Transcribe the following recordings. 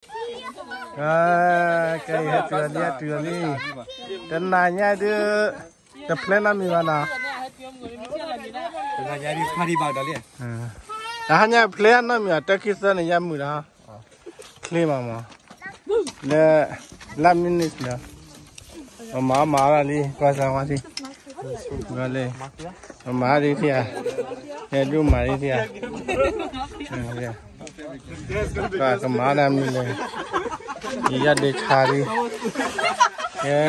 ကဲ ကဲ ယဟဲတုၤလံ ယဟဲတုၤလံ, တနၤညါဒုး တဖျဲနီတမံၤဘၣ်နီၤ, တဟါညါဖျဲနီတမံၤဘၣ် တၢ်ခံသၢန့ၣ် ယါမုာ်ဒီး ချ့မးမး, လၢ လၢ minutes ဒီး ပမၤမၤလီၤလံ ကွၢ်စၢ်ဝါထံ, လၢ ပမၤဒ်ထံဧါ, ဟဲဒုးမၤဒ်ထံဧါ, ကမၤဒ်မနုၤလဲၣ်, ယယါဒ့ဆါဒ်, ကဲ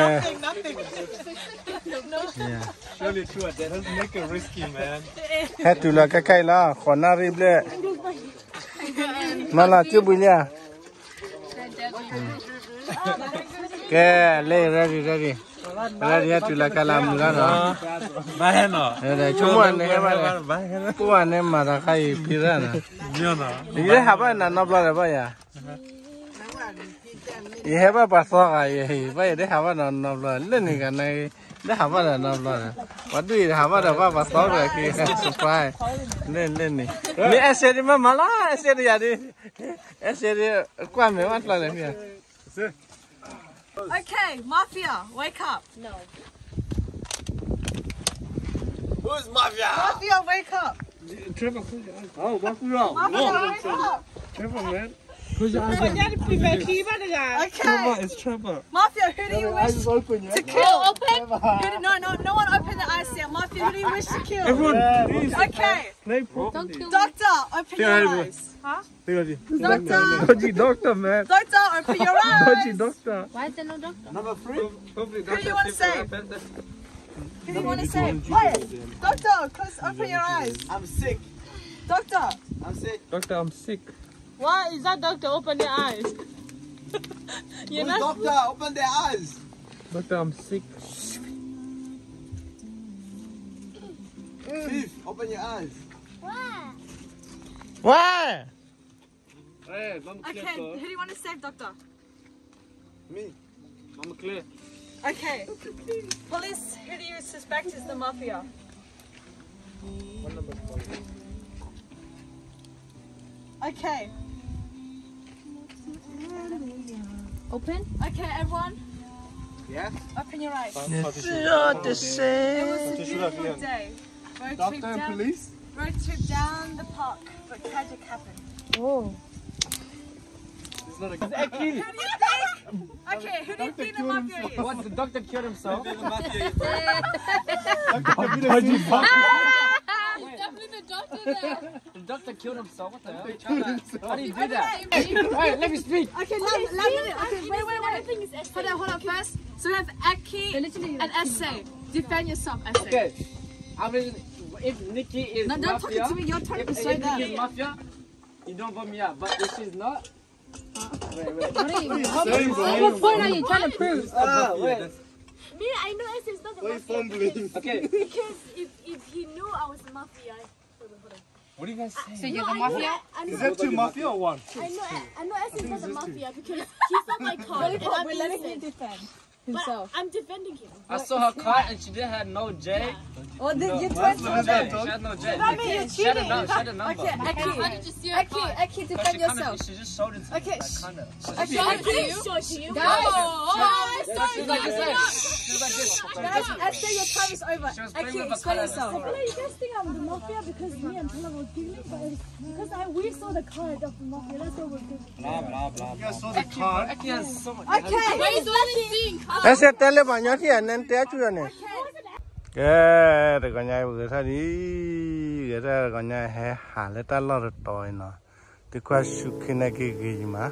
Surely true, that doesn't make it risky, man. ဟဲတုၤလီၤခဲခါအံၤလီၤ ဃိးနၣ်ရံၣ်ဘျဲၣ်, မၤလီၤစုဘှံးလံဧါ, ကဲ လၢ ready ready, ready ဟဲတုၤလီၤခဲလၢမုာ်လီၤနီၤ, ဆိကမိၣ်န့ၣ်ဟဲဘၣ်န့ၣ်, ပှၤန့ၣ်မၤတၢ်ခါအံၤဖံးရၣ်နီၤ, ယဟဲဟးဘၣ်နၤနီတဘျီဒီးဘၣ်ယၤ ယဟဲဘၣ်ပှၤသီဂၤ ယဟဲဘၣ်ယတဟးဘၣ်ဒီးနီတဘျီ လၢန့ၣ်ဂၤန့ၣ် တဟးဘၣ်ဒီးနီတဘျီဒီး ပှၤဒုးယတဟးဘၣ်ဒီးဘၣ်ပှၤသီဂၤက့ၤ surprise လၢလၢန့ၣ် မ့ၢ် essay ဒ်မ့ၢ်မၤလီၤ essay ဒ်ယၤဒ် essay ဒ် ကွၢ်မဲာ်ဘၣ်တဘျီလဲၣ် Okay, Mafia, wake up. No. Who's Mafia? Mafia, wake up. Trevor, close your eyes. Oh, Mafia. Mafia, wake up. Trevor, man. Close your eyes. Okay. Trevor, it's Trevor. Mafia, who do you wish to kill? Open. Who do, no, no, no one open the eyes yet. Mafia, who do you wish to kill? Everyone, please. Okay. Play properly. Doctor, open your eyes. Huh? Doctor. Dodgy doctor, man. Doctor, open your eyes. Dodgy doctor. Why is there no doctor? Number three. Hopefully, Who do you want to save? Who do you want to save? Quiet. Doctor, close, open your eyes. I'm sick. Doctor. I'm sick. Doctor, I'm sick. Why is that doctor open your eyes? You're Who's not doctor? Open their eyes. Doctor, I'm sick. Chief, open your eyes. Why? Why? Hey, Mama Claire, Okay, who do you want to save, Doctor? Me. Mama Claire. Okay. Police, who do you suspect is the mafia? What number is calling? Okay. Open? Okay, everyone. Yeah? Open your eyes. Yes. It was a beautiful day. Road Doctor trip and down, police? Road trip down the park, but tragic happened. Oh. It's not a Who do you think? Okay, who do you think the mafia is? What, the doctor killed himself? Definitely the doctor there. The doctor killed himself. What the hell? How do you do that? Hey, let me speak. Okay, let me, let me, okay, wait, wait, wait. Hold on, hold on first. So we have Aki and Essay. Defend yourself, Essay. Okay. I mean, if Nikki is No, don't talk to me. You're trying to persuade them. If Nikki is mafia, you don't vote me out. But if she's not, wait, wait. What are you, what point are you trying to prove? Ah, wait. Me, I know Essay is not the mafia. Why are you fumbling? Okay. Because if, if he knew I was mafia, What do you guys say? So you're the mafia? Is that two mafia or one? I know, I know Essay is not the mafia because he's not my card and I'm innocent. But I'm defending him. I saw her card and she didn't have no J. Oh, then you tried to She had no J. That means you're cheating. Shut it down, shut it down. Okay, Aki, Aki, Aki, defend yourself. She just showed it to me. Okay, shh. Showed to you? Showed to you? Guys. Oh, oh, I saw it. She's like this. She's like this. Guys, Esther, your time is over. Aki, explain yourself. I feel like you guys think I'm the mafia because me and Pella were giggling, but it's because I, we saw the card of the mafia. That's why we're giggling. Blah, blah, blah, blah. You guys saw the card? Aki has so much. Okay. Why is the only thing? Esther, tell him about your here and then tell you. Okay. ကဲ တဂီၤညါဂဲၤထီၣ်ဒံး, ဂဲၤထီၣ်တဂီၤညါဟဲဟးလၢတၢ်လီၢ်တတီၤအံၤနီၤ, သုကွၢ်ဆူၣ်ခ့နဲၣ်က့ၤဂ့ၤယံၤမး,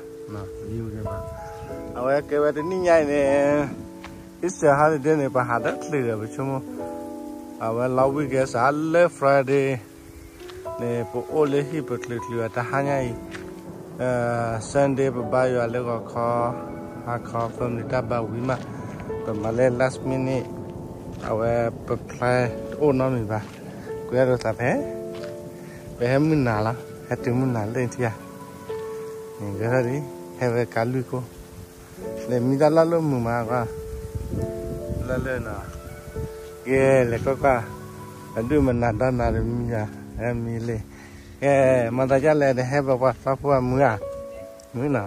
အဝဲကဲဝဲတနံၣ်ညါအံၤန့ၣ် Easter holiday န့ၣ် ပဟးတချုးဒီးပဆိကမိၣ်, အဝဲလီၤဝံၣ်ကဲစးလၢ Friday န့ၣ် ပအိၣ်လၢဟံၣ်ပချုးချုးအတဟါညါအံၤ Sunday ပဘါယွၤလၢဂီၤခီ, ဟါခီ family တၢ်ဘါဝံၤမး, ပမၤလၢ last minute, အဝဲပ plan တအိၣ်နီတမံၤဘၣ်, ကွဲးဒိးသးဖဲ, ပဟဲမုၢ်နၤလီၤ, ဟဲတုၤမုၢ်နၤလၢထံဧါ, ကဲထီၣ်ဒံး, ဟဲဝဲကါလွံၢ်ခိၣ်, လဲၤမံတၢ်လၢ်လၢမုာ်မးကွၢ်, လၢ်လၢနီၤ, ကဲလဲၤကွၢ်ကွၢ်, အဒုၣ်မနၤဒီနၤတမံၤဧါ, ဟဲမံလံ, ကဲ, မၤသးဒ်လဲၣ် တဟဲဘၣ်ပှၤသီဖိအမုၢ်ဧါ, မုၢ်နီၤ,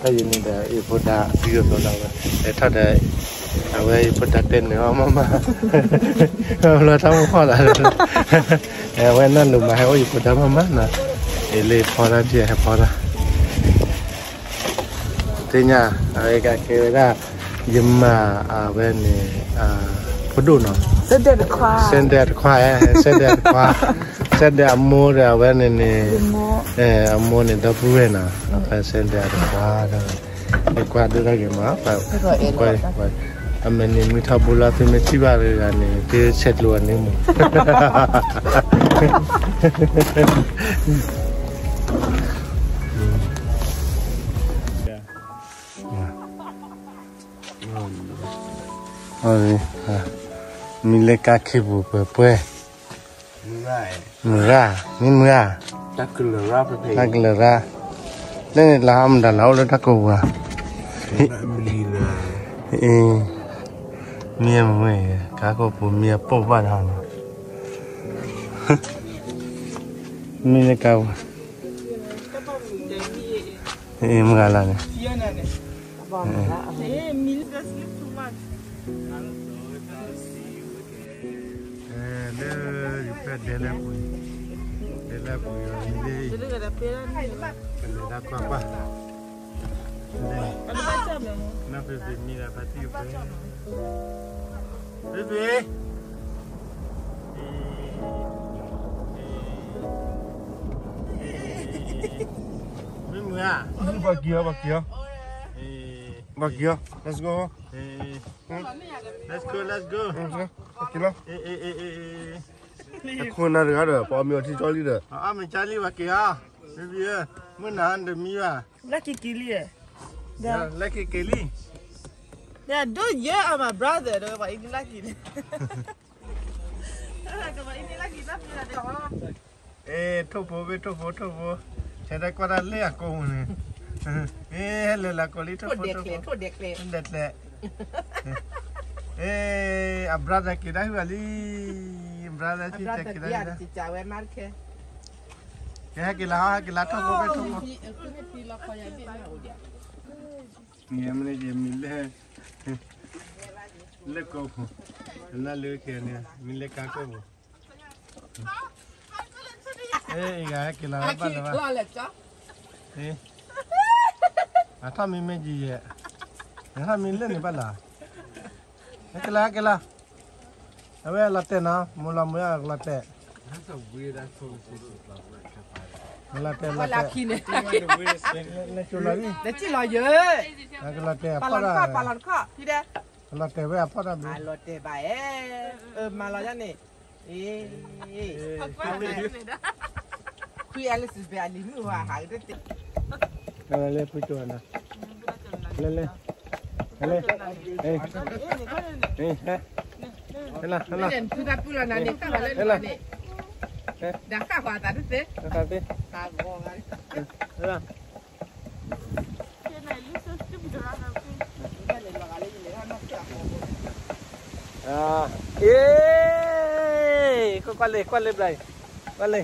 တၢ်ယံၤန့ၣ်ဒီး ယဖိဒါ ယိၤသိးလီၤဝဲ ဟဲထီၣ်ဒီး အဝဲယဖိဒါတဲနုာ်အီၤမးမး လီၤတၢ်မုၢ်ဖီၣ်သး အဝဲနၢ်လိၤမး ဟဲအိၣ်ယဖိဒါမးမးနီၤ ယလၢဖီတၢ်ဒ်ဟဲဖီတၢ် သ့ၣ်ညါ အဝဲကကဲဝဲဒၣ် ယမၤအဝဲန့ၣ် ဖိဒိၣ်နီၤ စဲဒဲးတခွါ စဲဒဲးတခွါ စဲဒဲးအမိၢ်ဒီးအဝဲန့ၣ်န့ၣ် အမိၢ်န့ၣ်ဒီပုၢ်ဝဲၢ်နီၤ အဖဲစဲဒဲးတခွါဒီး ယကွၢ်ဒိၣ်တၢ်ဂ့ၤမး ကွၢ် အမဲာ်န့ၣ်မုၢ်ထီဘိလီၤ သုမ့ၢ်ထံၣ်ဘၣ်တဂၤန့ၣ် သုဆဲးကျိးအန့ၣ်မး မံၤလၢကါခ့ပူၤပှဲၤပှဲၤ မုၢ်ရၣ် မ့ၢ်မုၢ်ရၣ် တၢ်ကလၢၤရၣ် လၢန့ၣ်လၢဟီမတၤလၢ အိၣ်လၢတၢ်ကိးပူၤဧါ မံၤမုၢ် ကါခိၣ်ပူၤမံၤအပိာ်ဘၣ်ဒီးနီၤ မံၤလၢကါပူၤ မုၢ်ဂၤလၢန့ၣ် လၢယဖဲဒဲလၢပူၤ ဒဲလၢပူၤ မံၤလၢ ပလဲၤတၢ်ကွၢ်ကွၢ် နီၢ်ဖံဖံမံၤလၢဖါတံၢ်ဖဲ ဖံဖံ မ့ၢ်မုၢ်ဧါ ဘၣ်က့ၤအီၤ ဘၣ်က့ၤအီၤ ဘၣ်က့ၤအီၤ let's go let's go let's go ဘၣ်က့ၤလီၤ အခိၣ်နၢ်တဂၤဒီး ပအီၣ်မ့ၤအီထံကၠီလံဒီး အီၣ်မ့ၤကၠီလံ ဘၣ်က့ၤအီၤ ဖံဖံဧၢ မုၢ်နၤတမံဘၣ် လၢခံက့ၤလံ Yeah, don't yell at my brother ဒီး ပှၤအံၤန့ၣ်လၢခံန့ၣ် ပှၤအံၤန့ၣ်လၢခံတၢ်ဖံးတၢ်တဲ အ့ ထိၣ်ဖိ ဘ့ၣ်ထိၣ်ဖိ ထိၣ်ဖိ ဆဲးတၢ်ကွၢ်တၢ်လၢအကိးပူၤန့ၣ် အ့ ဟဲလၢလၢကိးလံ ထိၣ်ဖိ ထိၣ်ဖိ ထိၣ်ဒဲးကျဲ အ့ အ brother က့ၤတၢ်ဟူးလံ brother က့ၤတၢ်ဟူးလံ ကဟဲက့ၤလၢ ဟဲက့ၤလၢ ထိၣ်ဖိ ဘ့ၣ်ထိၣ်ဖိ မ့ၢ်မ့ၢ်လၢ လၢကိးပူၤ နၢ်လၢခဲန့ၣ် မ့ၢ်လၢကါကိးပူၤ အ့ အဂၤဟဲက့ၤလီၤ ဘၣ်လၢၤဘၣ် အထီၣ်မ့ၢ်မ့ၢ်ယံၤယဲၢ် အထီၣ်မ့ၢ်လၢန့ၣ်ဘၣ်လၢၤ ဟဲက့ၤလီၤ ဟဲက့ၤလီၤ အဝဲလီၤတဲာ်နီၤ မိၢ်လီၤမုၢ်အကလီၤတဲာ် လီၤတဲာ် လီၤတဲာ် လဲၤကၠိလီၤလံ လဲၤကၠိလီၤယဲၢ် ကလီၤတဲာ်အဖီၣ်တၢ် ပာ်လီၤတခီ ပာ်လီၤတခီ ဖံဒဲး ကလီၤတဲာ်ဝဲအဖီၣ်တၢ်ဘျုး အလီၤတဲာ်ဘၣ်အဲၣ် မၤလီၤယၤန့ၣ် အ့ ခွံ Alice ဘဲအလံၤမုၢ်ဝါဟးကတၢၢ်တဲာ် လဲၤလဲၤဖုကၠိနၤ လဲၤလဲၤ လဲၤ ဟဲလီၤ ဟဲလီၤ ဖုဘၣ်ပုၢ်လီၤနၤန့ၣ် တၢ်လီၤလၢန့ၣ် ဒၣ်ဃၣ်ဃီအသးတသ့ ဟဲလီၤ အ့ ကွၢ်လၢ ကွၢ်လၢဘျီ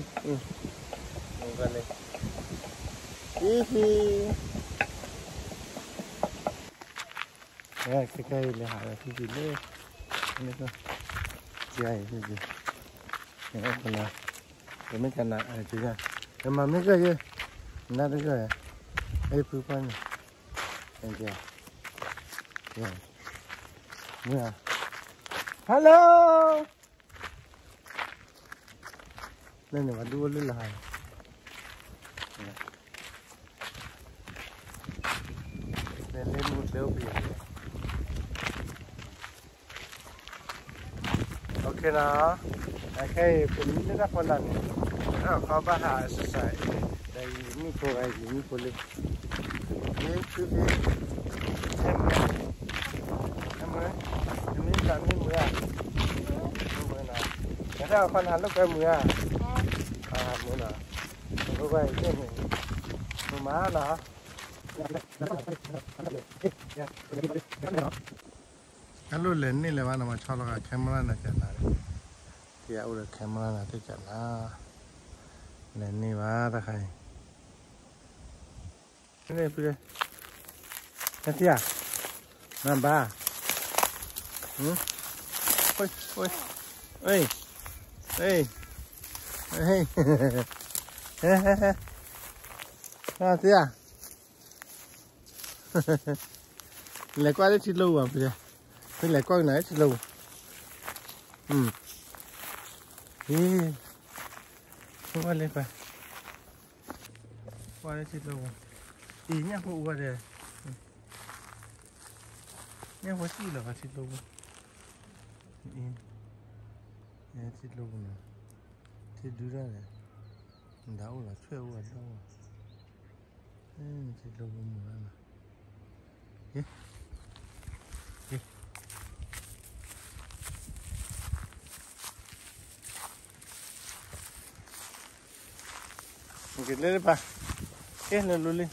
ကွၢ်လၢ ကွၢ်လၢ အံၤ ဟံၣ် ခဲခဲအံၤလဲၤဟးဝဲဖံဖံလၢ လၢ ကယၤအံၤဖံဖံ န့ၣ်အိၣ်ခီလီၤ ပမ့ၢ်ကနၤအကယၤ ပမၤမ့ၢ်ဂ့ၢ်ယဲ နတဂ့ၢ် အံၤဖုဖီန့ၣ် ကယၤ မ့ၢ် Hello လၢန့ၣ် ပှၤဒူၣ်အိၣ်လၢလၢ်ဟါန့ၣ် လဲၤလၢမူတဲအိၣ်ပယီၤ OK နီၤ အခဲအံၤ ပမံလၢတၢ်ဖီလာ်န့ၣ် တၢ်ခီဘၣ်ဟး exercise ဒီးယမုၢ်ဖိဂၤ ယမုၢ်ဖိလၢ မ့ၢ်ဖုဖံ ဟဲမုၢ် ဟဲမုၢ် နမ့ၢ်သးမ့ၢ်မုၢ်ဧါ မုၢ်နီၤ နတၢ်ခီနၤလိာ်ကွဲမုၢ်ဧါ မုၢ်နီၤ နဖိဂၤအံၤန့ၣ် မုၢ်မးနီၤ တၢ်လိၣ်လဲၤန့ၢ်လၢၤဘၣ်နီၤ မၤဆီလီၤဂာ် camera နၤကနၤ တယၤအိၣ်ဒီး camera နၤတကနၤ လဲၤန့ၢ်ဘၣ်တခါအံၤ န့ၣ်ဖု သ့ၣ်ဧါ, နဘၣ်, ဟ့, ဟ့, ဟ့, ဟ့, သ့ၣ်ဧါ, လဲၤကွၢ်လၢထံကျိပူၤ, ဖဲလဲၤကွၢ်ကနၤလၢထံကျိပူၤ, ဟ့, ကွၢ်လၢပှၤ, ကွၢ်လၢထံကျိပူၤ, အံၤညၣ်ဖိအူဝဲဒီး, ညၣ်ဖိစံၣ်လီၤဘၣ်ထံကျိပူၤ, အံၤ, ထံကျိပူၤန့ၣ်, ထံဒုဒၣ်လဲၣ်, ဒၣ်အိၣ်လီၤဆွဲၣ်အိၣ်အဒီၣ်, ထံကျိပူၤမုာ်လီၤ, ဟ့, ဟ့, က့ၤလၢပၢ်, က့ၤလၢလူလံ,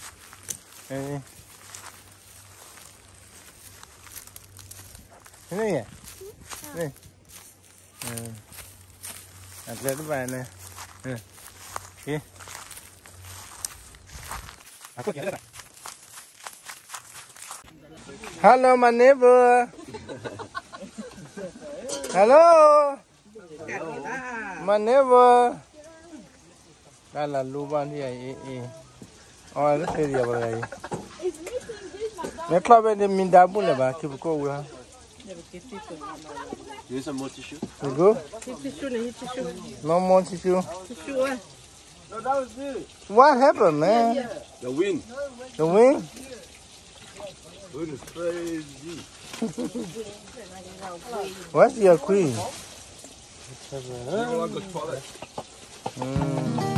န့ၣ်, အကျဲတဘၣ်န့ၣ်, က့ၤ Hello, my neighbor. Hello, my neighbor. တၢ်လၢလူဘၣ်ဒ်အံၤ, အီၤလၢသ့ဒံးအီၤပှၤတဂၤအံၤ, မ့ၢ်ချီၣ်ဘဲဒ်မံဒါဘူၣ်လဲၣ်ဘၣ် ခံပကိၣ်ဝံၤ, You need some more tissue? You good? No more tissue? What happened, man? The wind. The wind? Wind is crazy. Where's your queen? You want the toilet? Mm.